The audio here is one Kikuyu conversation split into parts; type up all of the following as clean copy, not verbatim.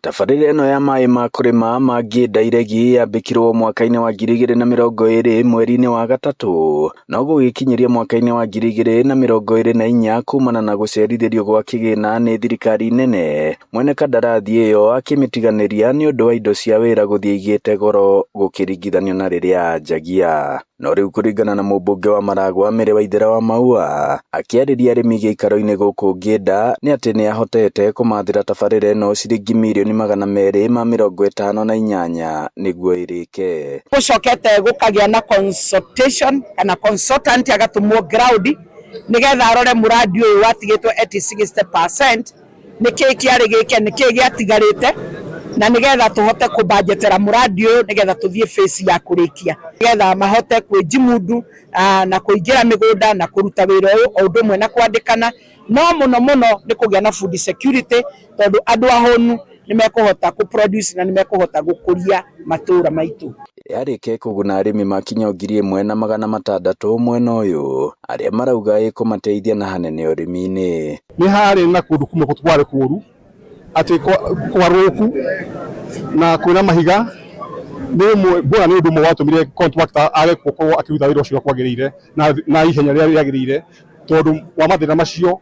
Tabarĩra ĩno ya maĩ ma kũrĩma ma Ngĩnda Iregi yambĩkirwo mwaka-inĩ wa 2020 mweri-inĩ wa gatatũ, no gũgĩkinyĩria mwaka-inĩ wa 2024 kumana na gũcerithĩrio gwa kĩgĩna nĩ thirikari nene, mwene kandarathi ĩyo akĩmĩtiganĩria nĩ ũndũ wa indo cia wĩra gũthiĩ igĩte goro gũkĩringithanio na rĩrĩa anjagia. No rĩu kũringana na mũmbunge wa Maragwa Mary Waithera wa Maua akĩarĩria arĩmi gĩikaro-inĩ gũkũ Ngĩnda nĩ atĩ nĩ ahotete kũmathĩra tabarĩra ĩno ciringi mirioni 258 nĩguo ĩrĩke. Gũcokete gũkagĩa na consultation kana consultant agatũmwo ground nĩgetha arore mũrandi ũyũ watigĩtwo at 60% nĩkĩĩ kĩarĩ gĩke, nĩkĩĩ gĩatigarĩte, na nĩgetha tũhote kũbanjetera mũrandi ũyũ nĩgetha tũthiĩ phase ya kũrĩkia, nĩgetha mahote kwĩjimundu na kũingĩra mĩgũnda na kũruta wĩra ũyũ o ũndũ ũmwe na kwandĩkana, no mũno mũno nĩ kũgĩa na food security tondũ andũ ahũnu nĩ mekũhota kũ produce na nĩ mekũhota gũkũria matũra maitũ. Yarĩkia kũguna arĩmi makinya 1,600 mwena ũyũ arĩa marauga ĩkũmateithia na hanene ũrĩmi-inĩ. Nĩ harĩ na kũndũ kumwe kwarĩ kũũru atĩ kwarũku na kwĩna mahiga nĩ ũmwe nguona nĩ ũndũ ũmwe watũmire contractor age gũkorwo akĩruta wĩra ũcio kwagĩrĩire na ihenya rĩrĩa rĩagĩrĩire tondũ wa mathĩna macio,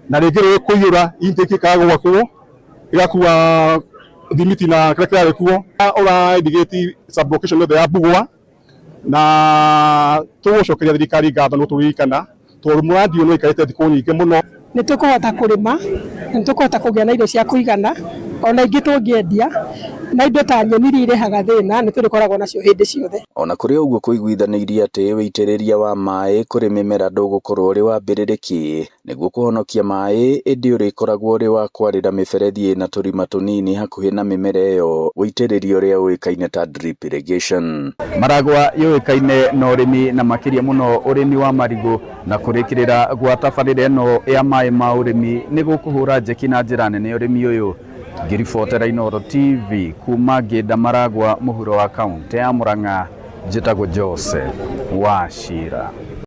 na rĩngĩ rũĩ kũiyũra intake ĩkaga gwakwo ĩgakua thimiti na kĩrĩa kĩrarĩ kuo ũra indicate sublocation yothe ya Mbugua, na tũgũcokeria thirikari ngatho nĩ gũtũririkana tondũ mũrandi ũyũ nĩ waikarĩte thikũ nyingĩ mũno. Nĩ tũkũhota kũrĩma, nĩ tũkũhota kũgĩa na irio cia kũigana, ona ingĩ tũngĩendia, na indo ta nyeni iria irehaga thĩna nĩ tũrĩkoragwo nacio hĩndĩ ciothe. Ona kũrĩ ũguo kũiguithanĩirie atĩ wĩitĩrĩria wa maĩ kũrĩ mĩmera ndũgũkorwo ũrĩ wa mbĩrĩrĩki nĩguo kũhonokia maĩ, ĩndĩ ũrĩkoragwo ũrĩ wa kwarĩra mĩberethi ĩna tũrima tũnini hakuhĩ na mĩmera ĩyo, wĩitĩrĩria ũrĩa ũĩkaine ta drip irrigation. Maragwa yũĩkaine na ũrĩmi na makĩria mũno ũrĩmi wa marigũ, na kũrĩkĩrĩra gwa tabarĩra ĩno ya maĩ ma ũrĩmi nĩ gũkũhũra njeki na njĩra nene ũrĩmi ũyũ. Ngĩribotera Inooro TV kuma Ngĩnda Maragwa mũhuro wa kaũntĩ ya Murang'a, njĩtagwo Joseph Wachira.